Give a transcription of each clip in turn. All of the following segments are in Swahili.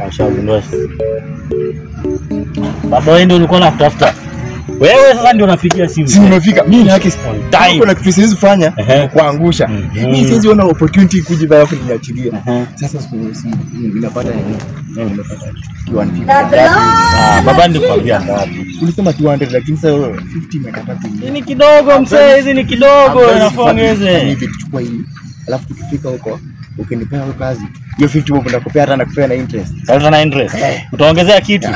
Ashagundua. Baba wewe ndio ulikuwa unatafuta. Wewe sasa ndio unapigia simu. Si umefika. Mimi na haki on time. Kuna kitu siwezi kufanya kuangusha. Mimi siwezi ona opportunity kuja alafu niachilie. Sasa siku ninapata nini? Nimepata 150. Ah, baba nilikwambia ngapi? Ulisema 200 lakini sasa 50 imekata tu. Hii ni kidogo mzee, hizi ni kidogo naongeze. Hivi tuchukua hii. Alafu tukifika huko ukinipea hiyo kazi, hiyo 50 bob nakupea hata nakupea na interest. Sasa na interest. Utaongezea kitu.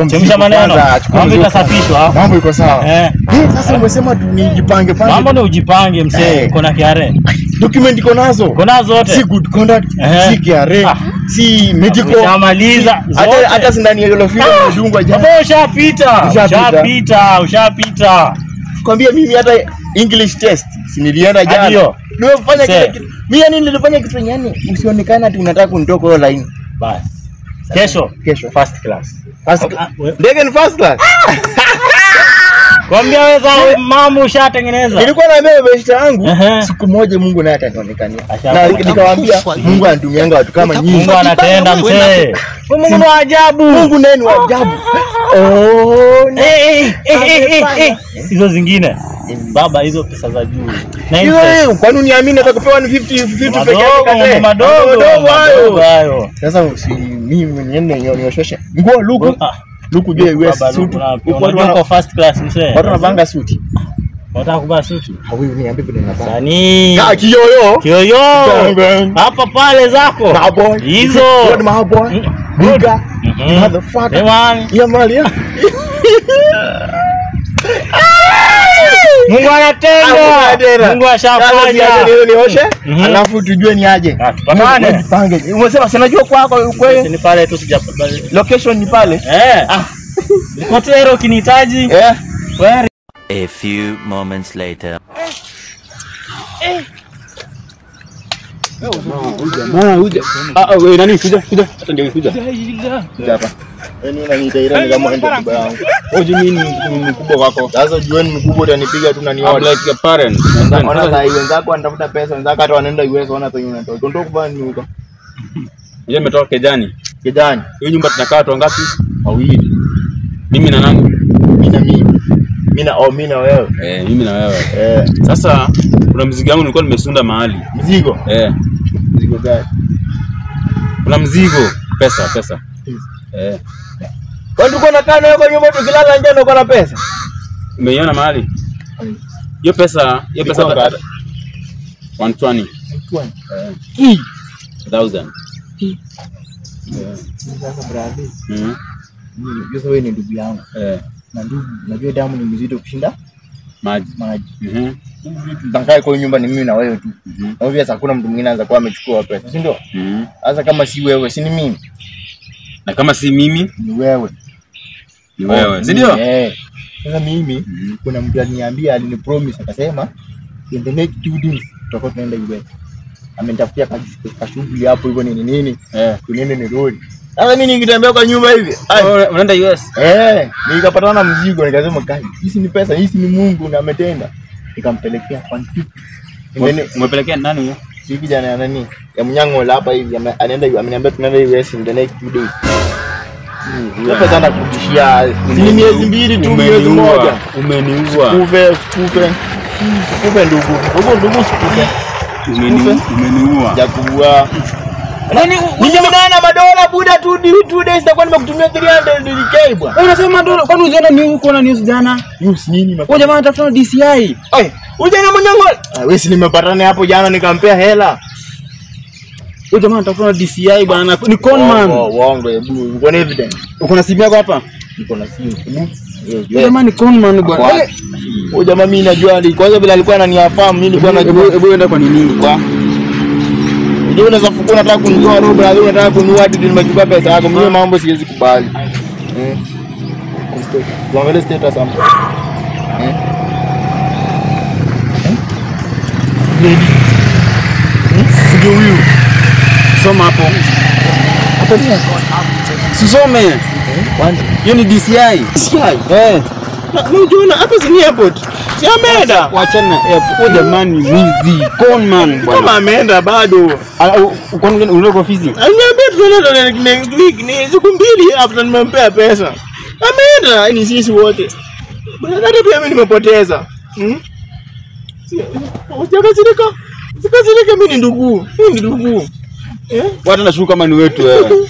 Chemsha maneno. Mambo itasafishwa. Mambo iko sawa. Sasa umesema nijipange pange. Mambo ni ujipange mzee, uko na KRA. Document iko nazo. Uko nazo zote. Si good conduct, si KRA, si medical. Ushamaliza zote. Hata sindani ya yellow fever imedungwa jana. Baba ushapita. Ushapita, ushapita. Kwambia mimi hata English test si nilienda jana. Nimefanya kile kitu. Mimi yani nilifanya kitu yani usionekane ati unataka kunitoka hiyo line. Bas. Kesho, kesho first class. First ndege ni first class. Kwambia wewe za mama ushatengeneza. Nilikuwa naambia beshte yangu siku moja Mungu naye atanionekania. Na nikawaambia Mungu anatumianga watu kama nyinyi. Mungu anatenda mzee. Mungu ni wa ajabu. Mungu naye ni wa ajabu. Oh, hizo zingine. Baba hizo pesa za juu. Na hiyo kwani uniamini atakupewa ni 50 50 peke yake? Madogo hayo. Sasa mimi niende nioshoshe. Nguo luku. Luku je US suit. Uko first class mzee. Watu wanavanga suti. Wataka kuvaa suti? Hawi niambie vile ninavaa. Sani. Ah, kiyoyo. Kiyoyo. Hapa pale zako. Hizo. Good my boy. Nigga. Motherfucker. Ya mali ya. Mungu anatenda. Mungu ashafanya. Nioshe, alafu tujue ni aje. Tupatane. Tupange. Umesema si najua kwako kweli. Ni pale tu sija. Location ni pale. Eh. Niko tayari ukinihitaji. Eh. Where? A few moments later. Huja. Wewe nani kuja? Kuja. Hata ndio kuja. Kuja hapa. Wewe unaniita ila ni kama ndio baba yangu. Wewe mimi ni mkubwa wako. Sasa jueni mkubwa utanipiga tu na nione. I'm like your parent. Ona sasa wenzako wanatafuta pesa, wenzako hata wanaenda US wana penye unatoka. Unatoka kwa nini huko? Yeye ametoka Kejani. Kejani. Hiyo nyumba tunakaa watu wangapi? Wawili. Mimi na nani? Mimi na mimi. Mimi na wewe. Mimi na wewe. Sasa kuna mzigo wangu nilikuwa nimesunda mahali. Mzigo? Mzigo gani? Kuna mzigo, pesa, pesa. Kwani uko na kana yako nyumba tukilala nje uko na pesa? Umeiona mahali? Hiyo pesa, hiyo pesa 120. 120. 1000. Sasa brother. Mimi wewe ni ndugu yangu. Na ndugu, unajua damu ni mzito kushinda maji. Maji. Tutangae kwa nyumba ni mimi na wewe tu. Na obvious hakuna mtu mwingine anaweza kuwa amechukua pesa, si ndio? Sasa kama si wewe, si ni mimi. Na kama si mimi, ni wewe. Ni wewe, si ndio? Sasa mimi kuna mtu aliniambia, alinipromise akasema in the next 2 days tutakuwa tunaenda US. Amenitafutia kashughuli hapo hivyo nini nini. Kunene ni roli. Sasa mimi nikitembea kwa nyumba hivi. Unaenda US? Nikapatana na mzigo nikasema kai, hizi ni pesa, hizi ni Mungu na ametenda. Nikampelekea 150. Umepelekea nani huyo? Si kijana ya nani? Ya Mnyangola hapa hivi anaenda ameniambia tunaenda US in the next 2 days. Hiyo pesa nakurudishia. Ni miezi mbili tu, miezi moja. Umeniua. Kufe, kufe. Kufe ndugu. Ndugu sikufe. Umeniua. Jakuua. Nani unaona madola buda 2 days nitakuwa nimekutumia 300k bwana. Wewe unasema madola kwani uliona ni huko na news jana? News nini? Wewe jamaa anatafuta DCI. Oi, uje na mwanangu. Wewe si nimepatana hapo jana nikampea hela. Wewe jamaa anatafuta DCI bwana. Ni con man. Uongo hebu. Uko na evidence? Uko na simu yako hapa? Niko na simu. Hebu. Wewe jamaa ni con man bwana. Huyo jamaa mimi najua kwanza bila alikuwa ananiafahamu mimi nilikuwa najua. Hebu enda kwa nini? Kwa ndio unaweza fukua unataka kunitoa roho brother, unataka kunua hadi nimechukua pesa yako. Mimi mambo siwezi kubali. Tuangalie status hapo. Sio huyu. Soma hapo. Hapo ni Sisome. Kwanza. Hiyo ni DCI. DCI. Na unaona hapa si ni airport. Si ameenda. Wachana huyo jamani mwizi, con man bwana. Kama ameenda bado. Uko unaenda kwa ofisi? Aliniambia tunaenda next week, ni siku mbili after nimempea pesa. Ameenda, ni sisi wote. Hata pia mimi nimepoteza. Usikasirika. Usikasirika, mimi ni ndugu. Mimi ni ndugu. Watu nashuku kama ni wetu wewe.